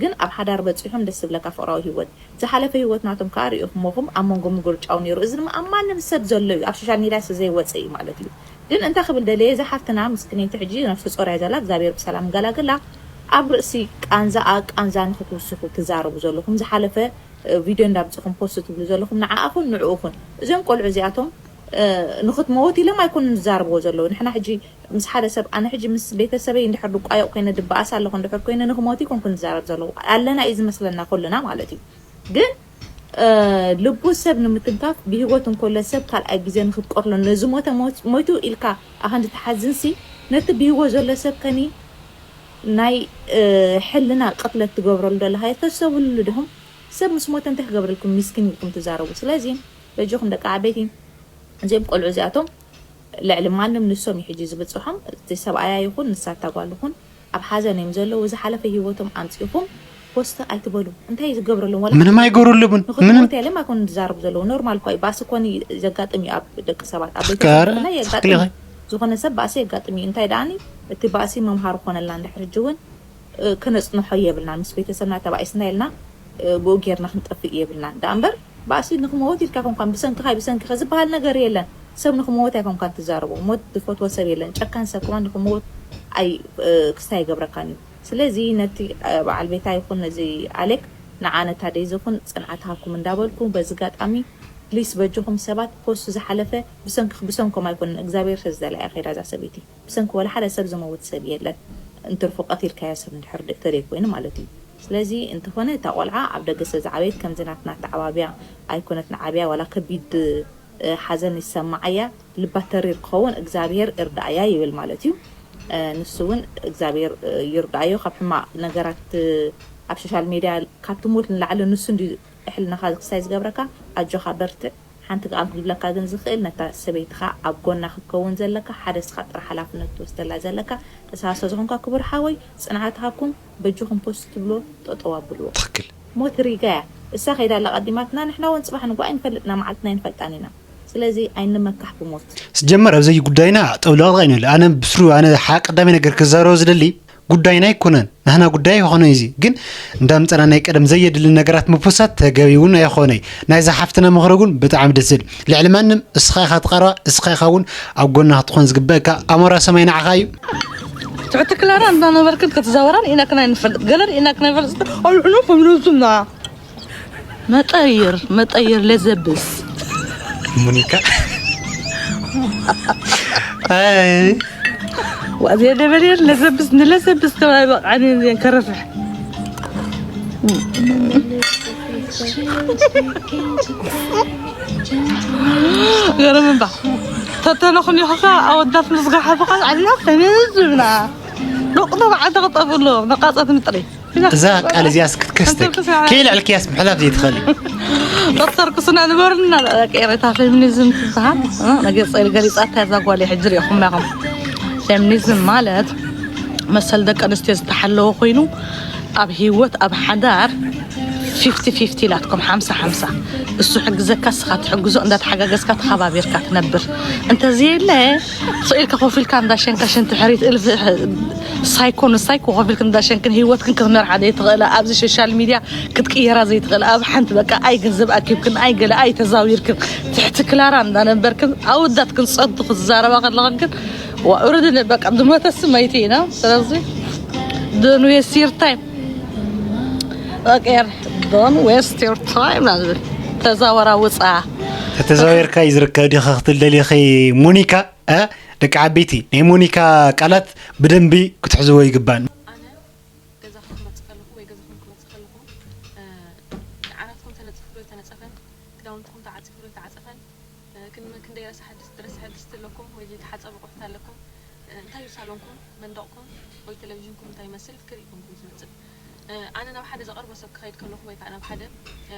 ግን ኣብ ሓዳር በፂሖም ደስ ዝብለካ ፍቕራዊ ህይወት፣ ዝሓለፈ ህይወት ናቶም ከዓ ርኢኹምኹም ኣብ መንጎ ምጉርጫው ነይሩ። እዚ ድማ ኣብ ማንም ሰብ ዘሎ እዩ፣ ኣብ ሶሻል ሚድያ ስለ ዘይወፀ እዩ ማለት እዩ። ግን እንታይ ክብል ደልየ፣ እዛ ሓፍትና ምስክነይቲ ሕጂ ነፍሲ ጾር እያ ዘላ፣ እግዚኣብሔር ብሰላም ገላግላ። ኣብ ርእሲ ቃንዛኣ ቃንዛ ንኽትውስኹ ትዛረቡ ዘለኹም፣ ዝሓለፈ እ፣ ቪድዮ እንዳምጽኹም ፖስት ትብሉ ዘለኹም ንዓኣኹን ንዕኡኹን። እዞም ቆልዑ እዚኣቶም፣ እ፣ ንኽትመወት ኢሎም ኣይኮኑን ዝዛረብዎ ዘለዉ። ንሕና ሕጂ ምስ ሓደ ሰብ፣ ኣነ ሕጂ ምስ ቤተሰበይ እንድሕር ድቋየቕ ኮይነ፣ ድበኣስ ኣለኹ እንድሕር ኮይነ፣ ንኽሞት ኣይኮንኩን ዝዛረብ ዘለኹ። ኣለና እዩ ዝመስለና ኩልና ማለት እዩ። ግን፣ እ፣ ልቡ ሰብ ንምትንካፍ ብህይወት እንከሎ ሰብ ካልኣይ ግዜ ንኽትቆርሎ፣ ንዝሞተ ሞት-፣ ሞይቱ ኢልካ ኣኸንዲ ትሓዝንሲ፣ ነቲ ብህይወት ዘሎ ሰብ ከኒ ናይ፣ እ፣ ሕልና ቅትለት ትገብረሉ ዘለኻ የተሰብሉ ዲኹም? ሰብ ምስ ሞተ እንታይ ክገብረልኩም ሚስኪን ኢልኩም ትዛረቡ። ስለዚ በጃኹም ደቂ ዓበይቲ፣ እዚኦም ቆልዑ እዚኣቶም ልዕሊ ማንም ንሶም እዩ ሕጂ ዝብጽሖም። እቲ ሰብኣያ ይኹን ንሳ እታ ጓል ይኹን ኣብ ሓዘን እዮም ዘለዉ። ዝሓለፈ ህይወቶም ኣምጺኹም ፖስት ኣይትበሉ። እንታይ ዝገብረሎም? ወላ ምንም ኣይገብረሉምን። ምንም። ንኽትሞት እዮም ኣይኮኑን ዝዛረቡ ዘለዉ። ኖርማል እኳ እዩ። ባእሲ ኮን ዘጋጥም እዩ ኣብ ደቂ ሰባት። ኣብ ቤተሰብ ቃረ ብፍላይ የጋጥም እዩ። ትኽክል ኢኺ። ዝኾነ ሰብ ባእሲ የጋጥም እዩ። እንታይ ደኣኒ እቲ ባእሲ መምሃሪ ኮነልና እንድሕር ሕጂ እውን እ፣ ክነጽንሖ የብልናን። ምስ ቤተሰብና ተባኢስና ኢልና፣ እ፣ ብኡ ጌርና ክንጠፍእ የብልናን። ደኣ እምበር፣ ባእሲ ንኽመወት ኢልካ ኣይኮንካን፣ ብሰንክኻ፣ ብሰንክኻ ዝበሃል ነገር የለን። ሰብ ንኽመወት ኣይኮንካን ትዛረቦ። ሞት ዝፈትዎ ሰብ የለን። ጨካን ሰብ ከማን ንኽመወት ኣይ-፣ እ፣ ክስታይ ኣይገብረካን እዩ። ስለዚ ነቲ፣ እ፣ በዓል ቤታ ይኹን ነዚ ኣሌክ፣ ንዓ ነታ ዴዚ ይኹን ጽንዓት ሃብኩም እንዳበልኩ፣ በዚ ኣጋጣሚ ፕሊስ በጅኹም ሰባት ፖስት ዝሓለፈ ብሰንክ-፣ ብሰንኮም ኣይኮነን፣ እግዚኣብሔር ስለ ዝደለያ እያ ከይዳ እዛ ሰበይቲ። ብሰንኪ ወላ ሓደ ሰብ ዝመውት ሰብ የለን። እንትርፎ ቀቲልካዮ ሰብ እንድሕር ደ-፣ ተደይኮይኑ ማለት እዩ። ስለዚ እንተኾነ እታ ቆልዓ ኣብ ደገ ስለ ዝዓበየት ከምዚ ናትና ኣተዓባብያ ኣይኮነትን ዓብያ፣ ዋላ ከቢድ፣ እ፣ ሓዘን ይሰማዓ እያ። ልባ ተሪር ክኸውን እግዚኣብሔር እርዳእያ ይብል ማለት እዩ። እ፣ ንሱ እውን እግዚኣብሔር፣ እ፣ ይርዳእዮ ካብ ሕማቕ ነገራት፣ እ፣ ኣብ ሶሻል ሜድያ ካብ ትሞት ንላዕሊ ንሱ እንድዩ ሕልናኻ ክስታይ ዝገብረካ። ኣጆኻ በርትዕ። ሓንቲ ቃል ክብለካ ግን ዝኽእል፣ ነታ ሰበይትኻ ኣብ ጎና ክትከውን ዘለካ፣ ሓደ እስኻ ጥራሕ ሓላፍነት ትወስደላ ዘለካ ንስኻ ስለ ዝኾንካ፣ ክቡር ሓወይ፣ ጽንዓት ሃብኩም፣ በጅኹም ፖስት ትብሎ ጠጠው ኣብልዎ። ትኽክል። ሞት ሪጋ እያ። እሳ ከይዳ ኣላ ቀዲማትና፣ ንሕና እውን ጽባሕ ንግሆ ኣይንፈልጥና፣ መዓልትና ኣይንፈልጣን ኢና። ስለዚ ኣይንመካሕ ብሞት። ስጀመር ኣብዚ ጉዳይና ጠውለቕለቕ ኣይንብል። ኣነ ብስሩ፣ ኣነ ሓ-፣ ቀዳማይ ነገር ክዛረቦ ዝደሊ ጉዳይና ኣይኮነን። ናህና ጉዳይ ኣይኮነ እዚ። ግን እንዳምጸና ናይ ቀደም ዘየድሊ ነገራት ምፍሳት ተገቢ እውን ኣይኾነይ። ናይዛ ሓፍትና ምኽሪ እውን ብጣዕሚ ደስ ዝብል። ልዕሊ ማንም እስኻ ኢኻ ትቐርባ፣ እስኻ ኢኻ እውን ኣብ ጎና ክትኾን ዝግበእካ። ኣሞራ ሰማይ ንዓኻ እዩ። ትሕቲ ክላራ እንዳነበርክን ክትዛወራን ኢና ክና ንፈልጥ፣ ገለን ኢና ክና ንፈልጥ። ኣልሕኑ ከምንስና መጠይር፣ መጠይር ለዘብስ። ሙኒካ። ኣይ። ዋዜ ደበሌር ለዘብስ፣ ንለዘብስ ተባይ በቃ፣ እኔ ከረፍሕ። ገረም እምባ። ተተለኹን ይኸፋ፣ ኣወዳት ምስ ገሓፍኻ፣ ኣላ ተነዝብና። ሎቕ ተባዕተ ክጠፍሉ፣ መቃጸት ምጥሪ። እዛ ቃል እዚኣስ ክትከስተክ፣ ከይልዕልክያስ ምሕላፍ ዘይትኽእሊ። ዶክተር ክሱና ንበርና፣ በቃ ኤረታ ፌሚኒዝም ትበሃል። እ፣ ነገ ጸይል ገሊጻታ እዛ ጓል ሕጂ ሪኢኹም ኢኹም። ፌሚኒዝም ማለት መሰል ደቂ ኣንስትዮ ዝተሓለወ ኮይኑ፣ ኣብ ህይወት፣ ኣብ ሓዳር ፊፍቲ ፊፍቲ ኢላትኩም፣ ሓምሳ ሓምሳ። እሱ ሕግዘካ፣ እስኻ ትሕግዞ፣ እንዳተሓጋገዝካ፣ ተኸባቢርካ ትነብር። እንተዘየለ፣ ስቕ ኢልካ ኮፍ ኢልካ እንዳሸንካ ሽንቲ ሕሪት እልፊ ሳይኮ ንሳይኮ ኮፍ ኢልክን እንዳሸንክን ህይወትክን ክትመርሓ ዘይትኽእላ፣ ኣብዚ ሶሻል ሚድያ ክትቅየራ ዘይትኽእላ፣ ኣብ ሓንቲ በቃ ኣይ ገንዘብ ኣኪብክን፣ ኣይ ገለ፣ ኣይ ተዛዊርክን፣ ትሕቲ ክላራ እንዳነበርክን፣ ኣወዳትክን ጸርቱ ክትዛረባ ከለኽን ግን፣ ዋ፣ ኡርድን በቃ ዝሞተስ መይቲ ኢና። ስለዚ፣ don't waste your time። ኦኬ፣ don't waste your time ኢና ዝብል። ተዛወራ ውጻ። ተተዛዊርካ እዩ ዝርከብ ዲኻ ክትብል ደሊኺ ሞኒካ? እ፣ ደቂ ዓበይቲ፣ ናይ ሞኒካ ቃላት ብደንቢ ክትሕዝዎ ይግባእ። ኣነ ገዛኹም ክመጽእ ከለኹ ወይ ገዛኹም ክመጽእ ከለኹ፣ እ፣ ዓራትኩም ተነጺፉ ዶ ኣይተነጸፈን፣ ክዳውንትኩም ተዓጺፉ ዶ ኣይተዓጸፈን፣ ክን ክንደይ ረሳሕ ድስቲ ረሳሕ ድስቲ ኣለኩም ወይ ዘይተሓጸበ ቁሕቲ ኣለኩም? እንታይ እዩ ሳሎንኩም፣ መንደቕኩም ወይ ቴሌቪዥንኩም እንታይ ይመስል ክርኢ ኢኹም ዝመጽእ። ኣነ ናብ ሓደ ዘቐርቦ ሰብ ክኸይድ ከለኹ ወይ ከዓ ናብ ሓደ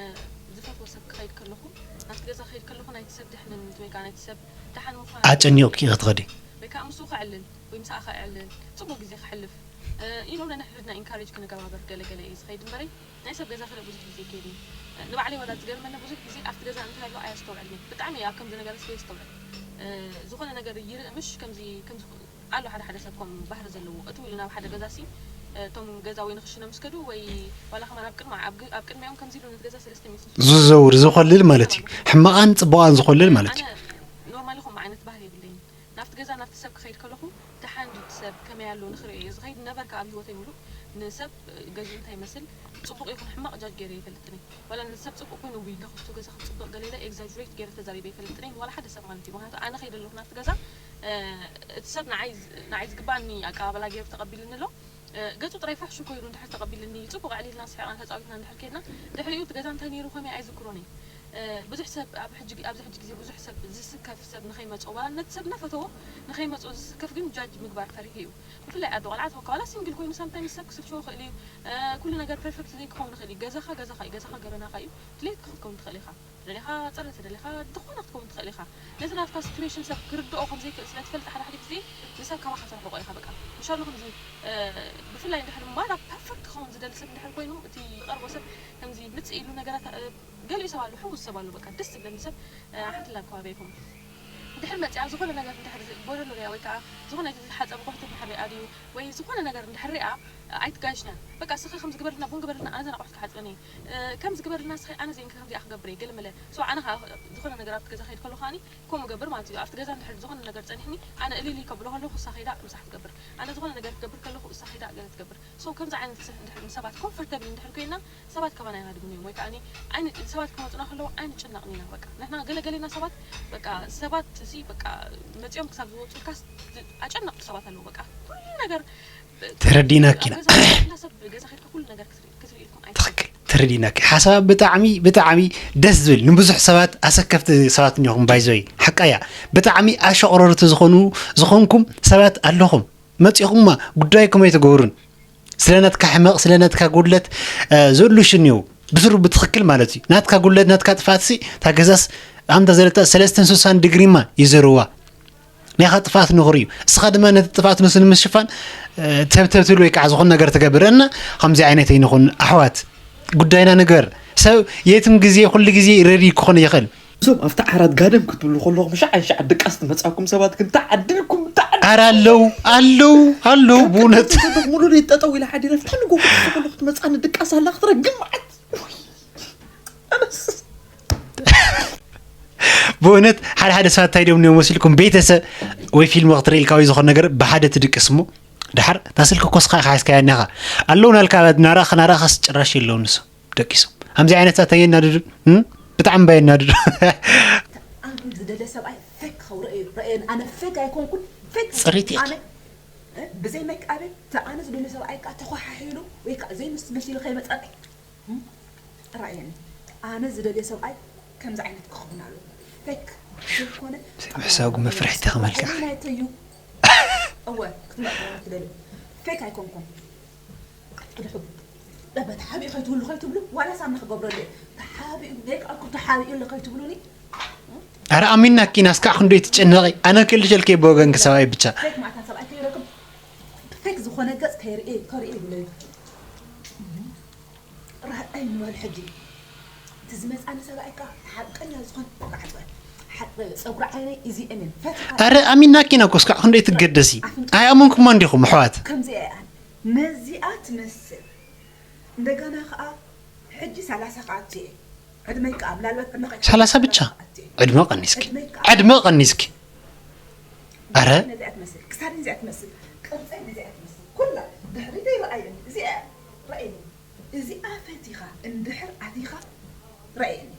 ዝፈትዎ ሰብ ክኸይድ ከለኹ፣ ናብቲ ገዛ ክኸይድ ከለኹ ናይቲ ሰብ ድሕንነት ወይ ከዓ ናይቲ ሰብ ደሓን ምዃኑ ኣጨኒቑኪ ኢኺ ትኸዲ? ወይ ከዓ ምስኡ ከዕልል ወይ ምስኣ ከዕልል፣ ጽቡቕ ግዜ ከሕልፍ ኢሎም ነንሕድሕድና ኢንካሬጅ ክንገባበር ገለ ገለ እየ ዝኸይድ እምበረይ። ናይ ሰብ ገዛ ክርኢ ብዙሕ ግዜ ይከይድ እየ። ንባዕለይ ዋላ ዝገርመኒ ብዙሕ ግዜ ኣብቲ ገዛ እንታይ ኣሎ ኣየስተውዕልን እየ። ብጣዕሚ እየ ኣብ ከምዚ ነገራት ዘየስተውዕል። ዝኾነ ነገር ይርኢ ምሽ ከምዚ ከምዚ ኣሎ ሓደ ሓደ ሰብ ከም ባህሪ ዘለዎ እትው ኢሉ ናብ ሓደ ገዛ ሲ እቶም ገዛ ወይ ንክሽነ ምስ ከዱ ወይ ዋላ ከማን ኣብ ቅድማ ኣብ ግ- ኣብ ቅድሚኦም ከምዚ ኢሉ ነቲ ገዛ ሰለስተ ሚእቲ ዝዘውር ዝኮልል ማለት እዩ። ሕማቃን ጽቡቃን ዝኮልል ማለት እዩ። ኣነ ኖርማሊ ከምኡ ዓይነት ባህሪ የብለይን። ናብቲ ገዛ ናብቲ ሰብ ክኸይድ ከለኹ ደሓን ድዩ እቲ ሰብ ከመይ ኣሎ ንክርኢ እየ ዝኸይድ። ነቨር ከኣ ኣብ ህይወተይ ምሉእ ንሰብ ገዚኡ እንታይ ይመስል ጽቡቕ ይኹን ሕማቕ ጃጅ ገይረ ይፈልጥን እየ። ዋላ ንሰብ ጽቡቕ ኮይኑ ውይ ለኽቱ ገዛ ክጽብቕ ገለ ኢለ ኤግዛጅሬት ገይረ ተዛሪበ ይፈልጥን እየ። ዋላ ሓደ ሰብ ማለት እዩ። ምክንያቱ ኣነ ከይደ ኣለኹ ናብቲ ገዛ እቲ ሰብ ንዓይ ንዓይ ዝግባኣኒ ኣቀባበላ ገይሩ ተቐቢልኒ ኣሎ። ገጹ ጥራይ ፋሕሹ ኮይኑ እንድሕር ተቐቢልኒ፣ ጽቡቕ ኣዕሊልና ስሒቕና ተጻዊትና እንድሕር ኬድና፣ ድሕሪኡ እቲ ገዛ እንታይ ነይሩ ከመይ ኣይዝክሮን እየ። ብዙሕ ሰብ ኣብ ሕጂ ኣብዚ ሕጂ ግዜ ብዙሕ ሰብ ዝስከፍ ሰብ ንኸይመጾ ዋላ ነቲ ሰብ እናፈተዎ ንኸይመጾ ዝስከፍ ግን ጃጅ ምግባር ፈሪሑ እዩ። ብፍላይ ኣዶ ቆልዓ ተኾንካ ዋላ ሲንግል ኮይኑ ሳምታይምስ ሰብ ክስልችዎ ይኽእል እዩ። ኩሉ ነገር ፐርፌክት ዘይክኸውን ይኽእል እዩ። ገዛኻ ገዛኻ እዩ፣ ገዛኻ ገበናኻ እዩ። ድሌትካ ክትከውን ትኽእል ኢኻ። ተደሊኻ ጽረ ተደሊኻ ዝኾነ ክትከውን ትኽእል ኢኻ። ነቲ ናትካ ሲትዌሽን ሰብ ክርድኦ ከም ዘይክእል ስለ ትፈልጥ ሓደ ሓደ ግዜ ንሰብ ካባኻ ተርሕቆ ኢኻ። በቃ ምሻሉ ከምዚ ብፍላይ እንድሕር ማራ ፐርፌክት ክኸውን ዝደሊ ሰብ እንድሕር ኮይኑ እቲ ዝቐርቦ ሰብ ከምዚ ምጽእ ኢሉ ነገራት ገሊኡ ሰብ ኣሎ፣ ሕጉስ ሰብ ኣሎ። በቃ ደስ ዝብለኒ ሰብ ሓንቲ ላብ ከባቢ ይኹም ድሕር መጽያ ዝኾነ ነገር እንድሕር ጎደሎ ሪኣ ወይ ከዓ ዝኾነ ዝተሓጸበ ቁሕቲ እንድሕር ሪኣ ድዩ ወይ ዝኾነ ነገር እንድሕር ሪኣ ኣይትጋሽና። በቃ እስኺ ከምዚ ግበርልና ቡን ግበርልና ኣነ ዘና ቁሕቲ ክሓጽበኒ ከምዚ ግበርልና እስኺ ኣነ ዘይንከ ከምዚኣ ክገብር እየ ገለ መለ። ሶ ኣነ ከዓ ዝኾነ ነገር ኣብቲ ገዛ ከይድ ከለኹ ከዓኒ ከምኡ ገብር ማለት እዩ። ኣብቲ ገዛ እንድሕር ዝኾነ ነገር ጸኒሕኒ ኣነ እልል ከብሎ ከለኹ እሳ ከይዳ ምሳሕ ትገብር። ኣነ ዝኾነ ነገር ክገብር ከለኹ እሳ ከይዳ ገለ ትገብር። ሶ ከምዚ ዓይነት ሰብ እንድሕር ንሰባት ኮምፎርተብል እንድሕር ኮይና ሰባት ካባና ይሃድጉን እዮም ወይ ከዓ ኣነ ሰባት ክመፁና ከለዉ ኣይንጭነቕን ኢና። በቃ ንሕና ገለ ገሌና ሰባት በቃ ሰባት ሲ በቃ መፂኦም ክሳብ ዝወፁልካስ ኣጨነቕቲ ሰባት ኣለዉ። በቃ ኩሉ ነገር ተረዲናኪ ኢና። ኣብ ገዛ ኩላ ሰብ ገዛ ከድካ ኩሉ ነገር ክትርኢ ክትርኢ ኢልኩም ኣይ ትኽክል ተረዲናኪ። ሓሳብ ብጣዕሚ ብጣዕሚ ደስ ዝብል ንብዙሕ ሰባት ኣሰከፍቲ ሰባት እኒኹም ባይዘወይ ሓቃያ ብጣዕሚ ኣሸቕረርቲ ዝኾኑ ዝኾንኩም ሰባት ኣለኹም መፂኹማ ጉዳይኩም ኣይትገብሩን ስለ ናትካ ሕመቕ ስለ ናትካ ጉድለት ዘሉ ሽኒው ብስሩ ብትኽክል ማለት እዩ ናትካ ጉድለት ናትካ ጥፋት ሲ እታ ገዛስ ኣምታ ዘለታ ሰለስተን ስሳን ድግሪማ ይዘርዋ ናይኻ ጥፍኣት ንኽርእዩ፣ እስኻ ድማ ነቲ ጥፍኣት ንሱ ንምሽፋን ተብተብ ትብል ወይ ከዓ ዝኾነ ነገር ትገብር እና ከምዚ ዓይነት ኣይንኹን ኣሕዋት ጉዳይና ንግበር። ሰብ የትም ግዜ ኩሉ ግዜ ረዲ ክኾን ይኽእል። እዞም ኣብቲ ዓራት ጋደም ክትብሉ ከለኹም ሻዕ ሻዕ ድቃስ ትመጻኩም ሰባት ግን ተዓዲልኩም ተዓዲልኩም ኣረ ኣለዉ ኣለዉ ኣለዉ ብእውነት ሙሉ ሌት ጠጠው ኢለ ሓዲረ ፍሕልጎ ክትብሉ ክትመጻኒ ድቃስ ኣላ ክትረግም መዓት ብእውነት ሓደ ሓደ ሰባት እንታይ ድዮም እዮም መሲልኩም ቤተሰብ ወይ ፊልም ክትርኢ ኢልካ ወይ ዝኾነ ነገር ብሓደ ትድቅስ እሞ ድሓር እታ ስልኪ ኮስካ ኢኻ ሒዝካያ እኒኻ ኣለዉ ናልካ ናራኻ ናራኻስ ጭራሽ የለውን ንሱ ደቂሶም ከምዚ ዓይነት ሰባት ኣየናድዱ ብጣዕሚ ባየናድዱ ኣነ ዝደለ ሰብኣይ ፌክ ከውረ እዩ ረአየን ኣነ ፌክ ኣይኮንኩን ፌክ ፅሪት እያ ብዘይ ሜክ ኣበይ ኣነ ዝደለ ሰብኣይ ከዓ ተኳሓሒሉ ወይ ከዓ ዘይምስ መሲሉ ከይመፀኒ ራእየኒ ኣነ ዝደልዮ ሰብኣይ ከምዚ ዓይነት ክኸውን ኣለዎ ፌክ ዘይኮነ ምሕሳው ግን መፍርሕቲ ከመልክዓ ናይተዩ እወ ክትመጥኒ ትደልዩ ፌክ ኣይኮንኩም ድሕቡ ተሓቢኡ ከይትብሉ ከይትብሉ ዋላ ሳና ክገብረሉ ተሓቢኡ ሜክ ኣፕ ተሓቢኡ ኣሎ ከይትብሉኒ ኣረ ኣሚናኪ ናስካዕ ክንደይ ትጨነቂ ኣነ ክልሸልከ ብወገንኪ ሰብኣይ ብቻ ፌክ ማእታ ሰብኣይ ከይረክብ ፌክ ዝኾነ ገጽ ከይርኢ ከርኢ ይብለዩ ራህጣይ ንበል ሕጂ እቲ ዝመፃኒ ሰብኣይ ከዓ ሓቀኛ ዝኾን ራሕፀ ሓቂ ፀጉሪ ዓይነይ እዚአን እየን ፈትሓ ኣረ ኣሚናኪ ኢና ኮስካዕ ክንደይ ትገደሲ ኣይኣመንኩማ እንዲኹም ኣሕዋት ከምዚኣ እያ ነዚኣ ትመስል እንደገና ከዓ ሕጂ ሰላሳ ከዓ ኣትየ ዕድመይ ከዓ ምናልባት ዕድመ ከይትሓ- ሰላሳ ብቻ ዕድመ ቀኒስኪ ዕድመ ቀኒስኪ ኣረ ነዚኣ ትመስል ክሳደይ እዚኣ ትመስል ቅርፀይ ነዚኣ ትመስል ኩላ ድሕሪተይ ረኣየኒ እዚኣ ረኣየኒ እዚኣ ፈቲኻ እንድሕር ኣቲኻ ረኣየኒ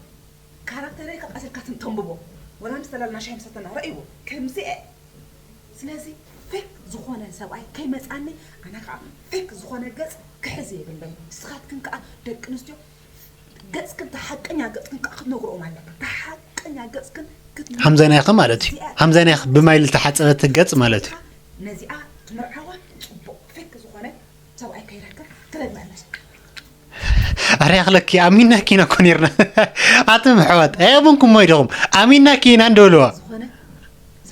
ካራክተረይ ካብ ኣሰልካ ትንተንብቦ ወላ ምስ ተላልና ሻሂ ምሰተና ረእይዎ ከምዚኣ ስለዚ ፌክ ዝኾነ ሰብኣይ ከይመፃኒ ኣነ ከዓ ፌክ ዝኾነ ገፅ ክሕዝ የብለይ ንስኻትክን ከዓ ደቂ ኣንስትዮ ገፅክን ተሓቀኛ ገፅክን ከዓ ክትነግርኦም ኣለክን ተሓቀ ሓቀኛ ገጽክን ክትምልኪ፣ ሓምዛይ ናይኺ ማለት እዩ። እዚኣ ሓምዛይ ናይኺ ብማይ ዝተሓጸበት ገጽ ማለት እዩ። ነዚኣ ትምርዓዋ ጽቡቕ ፌክ ዝኾነ ሰብኣይ ከይረክብ ትረግመ መሰል። ኣረ ያኽለኪ ኣሚናኪ ኢና እኮ ነርና። ኣትም ኣሕዋት ኣየብንኩም ወይ ዲኹም ኣሚናኪ ኢና እንደበልዋ። ዝኾነ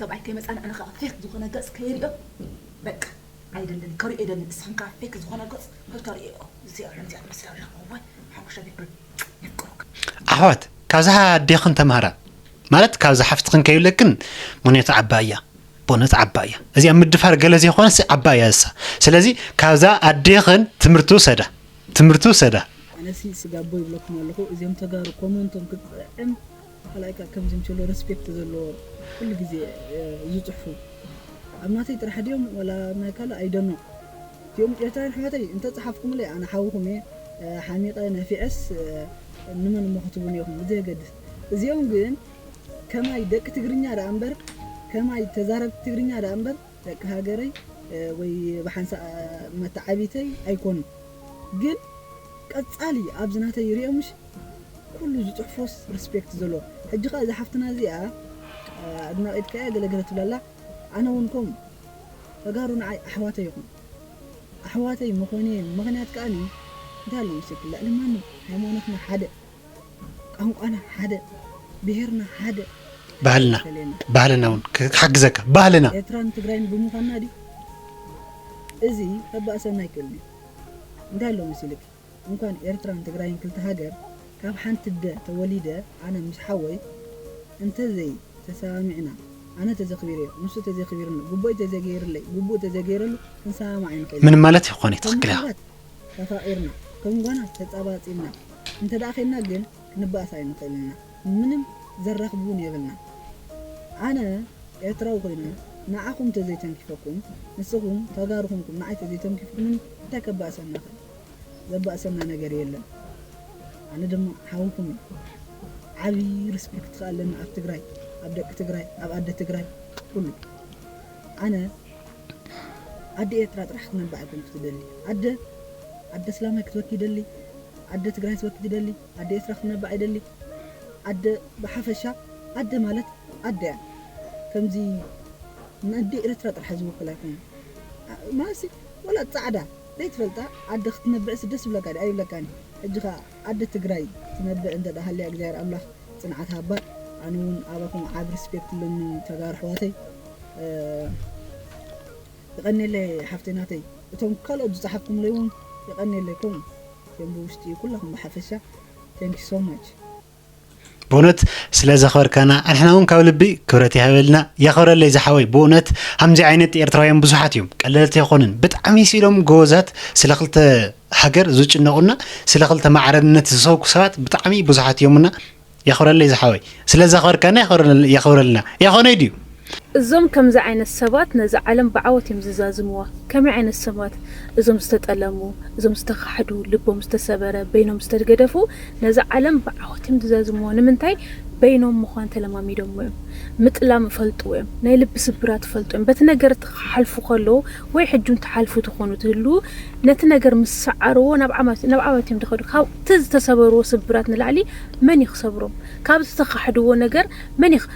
ሰብኣይ ከይመጻና ኣነ ከዓ ፌክ ዝኾነ ገጽ ከይሪኦ በቃ ኣይደልን፣ ከሪኦ ኣይደልን። ንስኽን ከዓ ፌክ ዝኾነ ገጽ ከይተሪኦ እዚኣ ከምዚኣ ትመስል ኣለኹ። ወይ ሓሙሽተ ቢብል የፍቅሩካ። ኣሕዋት ካብዛ ኣዴኽን ተምሃራ፣ ማለት ካብዛ ሓፍትኽን ከይብለክን፣ ምኽንያቱ ዓባይ እያ። ብእውነት ዓባይ እያ። እዚኣ ምድፋር ገለ ዘይኮነስ ዓባይ እያ እሳ። ስለዚ ካብዛ ኣዴኽን ትምህርቲ ውሰዳ፣ ትምህርቲ ውሰዳ። ኣነሲ ስጋቦ ይብለኩም ኣለኹ። እዚኦም ተጋሩ ኮመንቶም ክትጥዕም ካልኣይ ከዓ ከምዚ ምቸሎ ሬስፔክት ዘለዎ ኩሉ ግዜ ዝፅሕፉ ኣብ ናተይ ጥራሕ ድዮም ዋላ ኣብ ናይ ካልእ ኣይደኖ። እቲኦም ኤርትራውያን ኣሕዋተይ እንተፀሓፍኩምለይ ኣነ ሓውኹም እየ። ሓሚቐ ነፊዐስ ንመን እሞ ክትብሉኒ ኢኹም ብዘየገድስ። እዚኦም ግን ከማይ ደቂ ትግርኛ ደኣ እምበር ከማይ ተዛረብቲ ትግርኛ ደኣ እምበር ደቂ ሃገረይ ወይ ብሓንሳእ መተዓቢተይ ኣይኮኑን። ግን ቀጻሊ ኣብዚ ናተይ ይሪኦ ምሽ ኩሉ ዝጽሕፎስ ሪስፔክት ዘለዎ። ሕጂ ከኣ እዛ ሓፍትና እዚኣ ኣድናቒት ከኣ ገለገለ ትብላላ። ኣነ እውን ከም ተጋሩ ንዓይ ኣሕዋተይ ይኹን ኣሕዋተይ ምኾነ ምኽንያት ከኣ እንታይ ኣሎ መሰልኪ ልዕሊ ማንም ሃይማኖትና ሓደ ቋንቋና ሓደ ብሄርና ሓደ ባህልና ፈለየና። ባህልና እውን ክሓግዘካ ባህልና ኤርትራን ትግራይን ብምዃንና ድዩ እዚ ከባእሰና ኣይክእልን እዩ። እንታይ ኣሎ መሲልክ እንኳን ኤርትራን ትግራይን ክልተ ሃገር ካብ ሓንቲ ኣደ ተወሊደ ኣነ ምስ ሓወይ እንተዘይ ተሰማሚዕና ኣነ ተዘኽቢረዮ ንሱ ተዘይኽቢርኒ ግቡእይ ተዘይገይርለይ ግቡእ ተዘይገይረሉ ክንሰማማዕ ኣይንኽእል ምንም ማለት ይኾነ ትኽክል ኢኻ ምናልባት ተፋቒርና ከም ጓና ተጻባጺብና እንተ ደኣ ኸይድና ግን ክንበኣስ ኣይንኽእልን ኢና ምንም ዘራኽብ እውን የብልናን ኣነ ኤርትራዊ ኮይነ ንዓኹም ተዘይተንኪፈኩም ንስኹም ተጋሩ ኮንኩም ንዓይ ተዘይተንኪፍኩምኒ እንታይ ከባእሰና ኸ ዘባእሰና ነገር የለን ኣነ ድማ ሓውኩም እየ ዓብዪ ሪስፔክት ከኣ ኣለኒ ኣብ ትግራይ ኣብ ደቂ ትግራይ ኣብ ኣደ ትግራይ ኩሉ ኣነ ኣደ ኤርትራ ጥራሕ ክትነብዕ ኣይኮንኩ ትደሊ ኣደ ኣደ እስላማይ ክትበኪ ይደሊ ኣደ ትግራይ ክትበኪ ትደሊ ኣደ ኤርትራ ክትነብዕ ይደሊ ኣደ ብሓፈሻ ኣደ ማለት ኣደ እያ ከምዚ ንኣደ ኤርትራ ጥራሕ ዝውክል ኣይኮነ ማለትሲ ወላ ፃዕዳ ዘይትፈልጣ ኣደ ክትነብዕሲ ደስ ይብለካ ድዩ ኣይብለካን ሕጂ ከኣ ኣደ ትግራይ ትነብዕ እንተ ሃልያ እግዚኣብሔር ኣምላኽ ፅንዓት ሃባ ኣነ እውን ኣባኹም ዓብ ሪስፔክት ኣለኒ ተጋሩ ኣሕዋተይ የቐንየለይ ሓፍተይ ናተይ እቶም ካልኦት ዝፀሓፍኩምለይ እውን የቐንየለይ ከምኡ እቶም ብውሽጢ ኩላኹም ብሓፈሻ thank you so much ብእውነት ስለ ዘኽበርካና ኣንሕና እውን ካብ ልቢ ክብረት ይሃበልና የኽብረለይ ዝሓወይ ብእውነት ከምዚ ዓይነት ኤርትራውያን ብዙሓት እዮም ቀለልቲ ኣይኮኑን ብጣዕሚ ሲሎም ጎበዛት ስለ ክልተ ሃገር ዝጭነቑና ስለ ክልተ ማዕረ ንነት ዝሰብኩ ሰባት ብጣዕሚ ብዙሓት እዮምና የኽብረለይ ዝሓወይ ስለ ዘኽበርካና የኽብረልና የኾነይ ድዩ እዞም ከምዚ ዓይነት ሰባት ነዛ ዓለም ብዓወት እዮም ዝዛዝምዋ። ከመይ ዓይነት ሰባት? እዞም ዝተጠለሙ፣ እዞም ዝተኻሕዱ፣ ልቦም ዝተሰበረ፣ በይኖም ዝተገደፉ ነዛ ዓለም ብዓወት እዮም ዝዛዝምዋ። ንምንታይ? በይኖም ምዃን ተለማሚዶምዎ እዮም። ምጥላም ይፈልጥዎ እዮም። ናይ ልቢ ስብራት ይፈልጡ እዮም። በቲ ነገር ክሓልፉ ከለዉ ወይ ሕጂ እውን ትሓልፉ ትኾኑ ትህልዉ ነቲ ነገር ምስ ሰዓርዎ ናብ ዓማት ናብ ዓወት እዮም ዝኸዱ። ካብ እቲ ዝተሰበርዎ ስብራት ንላዕሊ መን እዩ ክሰብሮም? ካብ ዝተኻሕድዎ ነገር መን ይኽ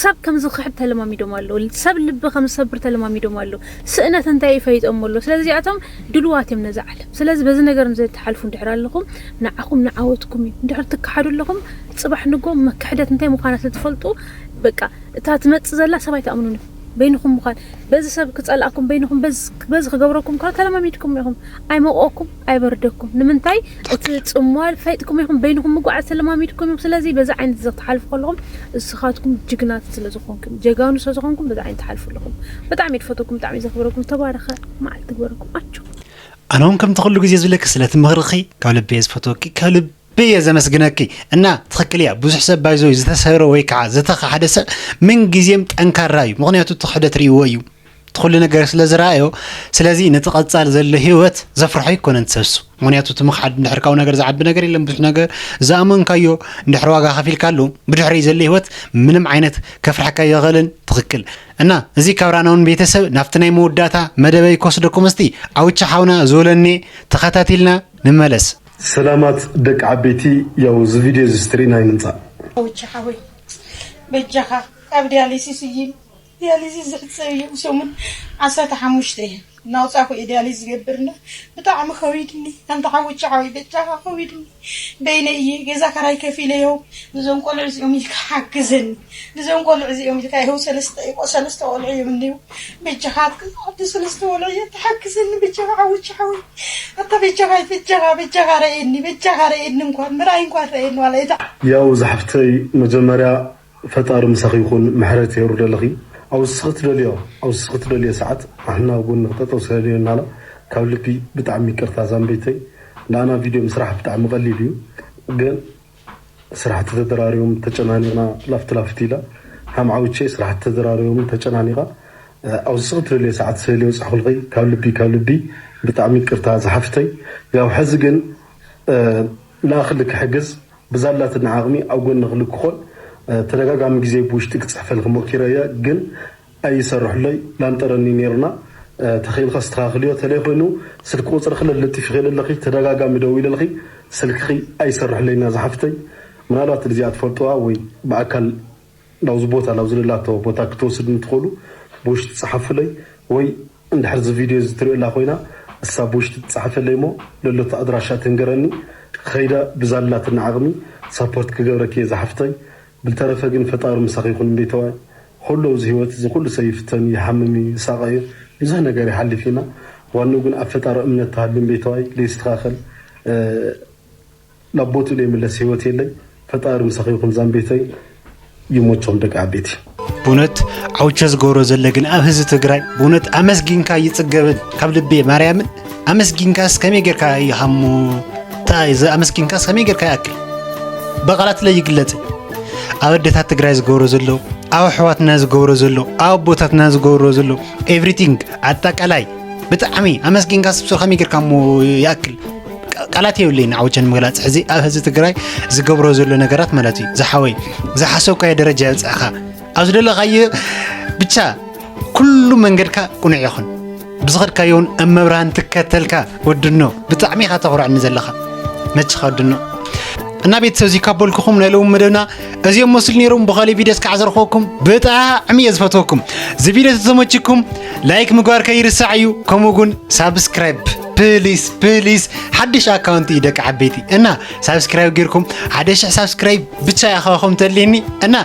ሰብ ከም ዝኽሕድ ተለማሚዶም ኣለዉ። ሰብ ልቢ ከም ዝሰብር ተለማሚዶም ኣለዉ። ስእነት እንታይ እዩ ፈሊጦም ኣለዉ። ስለዚ እዚኣቶም ድልዋት እዮም ነዛ ዓለም። ስለዚ በዚ ነገር እንዘይትሓልፉ እንድሕር ኣለኹም ንዓኹም ንዓወትኩም እዩ። እንድሕር ትከሓዱ ኣለኹም ጽባሕ ንጎ ክሕደት እንታይ ምዃና ስለ ትፈልጡ በቃ እታ ትመጽእ ዘላ ሰብ ኣይትኣምኑን እዩ። በይንኹም ምዃን በዚ ሰብ ክጸልኣኩም በይንኹም በዚ ክገብረኩም ከሎ ተለማሚድኩም ኢኹም። ኣይመቕኦኩም ኣይበርደኩም። ንምንታይ እቲ ጽምዋ ፈሊጥኩም ኢኹም በይንኹም ምጉዓዝ ተለማሚድኩም ኢኹም። ስለዚ በዚ ዓይነት እዚ ክትሓልፉ ከለኹም እስኻትኩም ጅግናት ስለ ዝኾንኩም ጀጋኑ ስለ ዝኾንኩም በዚ ዓይነት ትሓልፉ ኣለኹም። ብጣዕሚ እየ ዝፈትወኩም ብጣዕሚ እየ ዘኽብረኩም። ተባረኸ መዓልቲ ግበረኩም ኣጆ። ኣነ እውን ከምቲ ኩሉ ግዜ ዝብለኪ ስለቲ ምኽርኺ ካብ ልቢ እየ ዝፈትወኪ ካብ ልቢ ብየ ዘመስግነኪ እና ትኽክል እያ ብዙሕ ሰብ ባይዞይ ዝተሰብረ ወይ ከዓ ዝተኻሓደ ሰብ ምን ግዜም ጠንካራ እዩ ምኽንያቱ እቲ ክሕደት ርእይዎ እዩ እቲ ኩሉ ነገር ስለ ዝረኣዮ ስለዚ ነቲ ቀፃል ዘሎ ህይወት ዘፍርሖ ኣይኮነን ሰብሱ ምኽንያቱ እቲ ምኽሓድ እንድሕር ካብ ነገር ዝዓቢ ነገር የለን ብዙሕ ነገር ዝኣመንካዮ እንድሕር ዋጋ ከፊልካሉ ብድሕሪ ዘሎ ህይወት ምንም ዓይነት ከፍርሐካ ይኽእልን ትኽክል እና እዚ ካብ ራናውን ቤተሰብ ናብቲ ናይ መወዳእታ መደበይ ክወስደኩም እስቲ ኣውቻ ሓውና ዝበለኒ ተኸታቲልና ንመለስ። ሰላማት ደቂ ዓበይቲ ያው እዚ ቪድዮ እዚ ስትሪና ይምንጻእ። ኣውቻ ሓወይ በጃኻ ካብ ዲያሊሲስ እዩ። ዲያሊሲስ ዝሕጸብ እዩ። ሰሙን ዓሰርተ ሓሙሽተ እየ እናውጻእኩ እየ ዲያሊሲስ ዝገብርና። ብጣዕሚ ከዊድኒ። ኣንታ ሓወቻ ሓወይ በጃኻ ከዊድኒ። በይነ እየ ገዛ ከራይ ከፊለ ይኸው። ንዞም ቆልዑ እዚኦም ኢልካ ሓግዘኒ። ንዞም ቆልዑ እዚኦም ኢልካ ይኸው ሰለስተ ቆ-፣ ሰለስተ ቆልዑ እዮም እኒው። በጃኻ ኣቲ ሰለስተ ቆልዑ እዮም ተሓግዘኒ። በጃኻ ሓወቻ ሓወይ። ኣታ በጃኻ፣ በጃኻ፣ በጃኻ ረእየኒ። በጃኻ ረእየኒ እንኳን። ምርኣይ እንኳን ረእየኒ ዋላ እታ ያው ዝሓፍተይ መጀመርያ ፈጣሪ ምሳኺ ይኹን፣ ምሕረት የውርደልኺ። ኣብ እስኺ ትደልዮ፣ ኣብ እስኺ ትደልዮ ሰዓት ኣሕና ኣብ ጎንኺ ጠጠው ስለልዮ እናላ ካብ ልቢ ብጣዕሚ ይቅርታ ዛምቤተይ። ንኣና ቪድዮ ምስራሕ ብጣዕሚ ቀሊል እዩ፣ ግን ስራሕቲ ተደራሪቦም ተጨናኒቕና ላፍቲ ላፍቲ ኢላ ሃም ዓውቼ ስራሕቲ ተደራሪቦም ተጨናኒቓ፣ እ፣ ኣብ እስኺ ትደልዮ ሰዓት ስለ ልዮ ጻሕኹልኺ ካብ ልቢ፣ ካብ ልቢ ብጣዕሚ ይቅርታ ዝሓፍተይ። ያው ሕዚ ግን፣ እ፣ ንኣኽሊ ክሕግዝ ብዛላትና ዓቕሚ ኣብ ጎንኺ ልክኾን፣ እ፣ ተደጋጋሚ ግዜ ብውሽጢ ክጽሕፈልኪ ሞኪረ እየ፣ ግን ኣይሰርሕለይ ላንጠረኒ ነይርና። እ፣ ተኽኢልካ ኣስተኻኽልዮ፣ ተለይ ኮይኑ ስልኪ ቁጽርኺ ለለጢፊኺ ለለኺ፣ ተደጋጋሚ ደዊለልኺ ስልክኺ ኣይሰርሕለይና ዝሓፍተይ። ምናልባት እዚኣ ትፈልጥዋ ወይ ብኣካል ናብዚ ቦታ፣ ናብዚ ለላቶ ቦታ ክትወስድኒ ትኽእሉ፣ ብውሽጢ ጸሓፉለይ ወይ እንድሕር እዚ ቪድዮ እዚ ትሪኦ ኣላ ኮይና፣ እሳ ብውሽጢ ትጸሓፈለይ እሞ ለሎቶ ኣድራሻ ትንገረኒ፣ ኸይደ ብዛላትና ዓቕሚ ሳፖርት ክገብረኪ እየ ዝሓፍተይ። ብልተረፈ ግን ፈጣሪ ምሳኺ ይኹን ቤተዋይ። ኩሉ ኣብዚ ህይወት እዚ ኩሉ ሰብ ይፍተን እዩ፣ ይሓምም እዩ፣ ይሳቐ እዩ፣ ብዙሕ ነገር ይሓልፍ ኢና። ዋንኡ ግን ኣብ ፈጣሪ እምነት ተሃልዩ ቤተዋይ ለይስተኻኸል፣ እ፣ ናብ ቦትኡ ለይምለስ ህይወት የለይ። ፈጣሪ ምሳኺ ይኹን ዛምቤተይ። ይሞቸኹም ደቂ ዓበይቲ። ብእውነት ዓውቸ ዝገብሮ ዘሎ ግን ኣብ ህዝቢ ትግራይ ብእውነት ኣመስጊንካ ይጽገብን፣ ካብ ልቤ ማርያምን ኣመስጊንካስ ከመይ ጌርካ ይሃሞ? እንታይ እዚ ኣመስጊንካስ ከመይ ጌርካ ይኣክል? ብቓላት ለይግለጽ። ኣብ ኣደታት ትግራይ ዝገብሮ ዘሎ፣ ኣብ ኣሕዋትና ዝገብሮ ዘሎ፣ ኣብ ኣቦታትና ዝገብሮ ዘሎ፣ ኤቭሪቲንግ ኣጠቃላይ ብጣዕሚ ኣመስጊንካስ ብሱር ከመይ ጌርካ እሞ ይኣክል? ቃ-፣ ቃላት የብለይን ዓውቸ ንምግላጽ። ሕዚ ኣብ ህዝቢ ትግራይ ዝገብሮ ዘሎ ነገራት ማለት እዩ። ዝሓወይ፣ ዝሓሰብካዮ ደረጃ የብጽሕኻ። ኣብ ዝደለኻዮ ብቻ ኩሉ መንገድካ ቅኑዕ ይኹን። ብዝኸድካዮን እመብርሃን ትከተልካ ወድኖ። ብጣዕሚ ኢኻ ተኹርዐኒ ዘለኻ። መችኻ ወድኖ። እና ቤተሰብ እዚ ካብ በልኩኹም ናይ ሎሚ መደብና እዚኦም መስሉ ነይሮም። ብኻሊእ ቪድዮ እስካዕ ዝረኸብኩም ብጣዕሚ እየ ዝፈትወኩም። እዚ ቪድዮ ተተመችኩም ላይክ ምግባር ከይርሳዕ እዩ። ከምኡ እውን ሳብስክራይብ ፕሊስ፣ ፕሊስ። ሓድሽ ኣካውንቲ እዩ ደቂ ዓበይቲ። እና ሳብስክራይብ ጌርኩም ሓደ ሽሕ ሳብስክራይብ ብቻ እያ ካባኹም ተድልየኒ። እና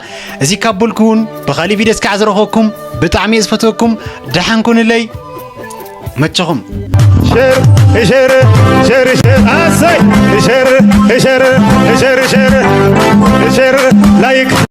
እዚ ካብ በልኩ እውን ብኻሊእ ቪድዮ እስካዕ ዝረኸብኩም ብጣዕሚ እየ ዝፈትወኩም። ደሓን ኩኑለይ። መቸኹም። ሸር፣ ሸር፣ ሸር፣ ሸር፣ ኣሰይ! ሸር፣ ሸር፣ ሸር፣ ሸር፣ ሸር፣ ላይክ።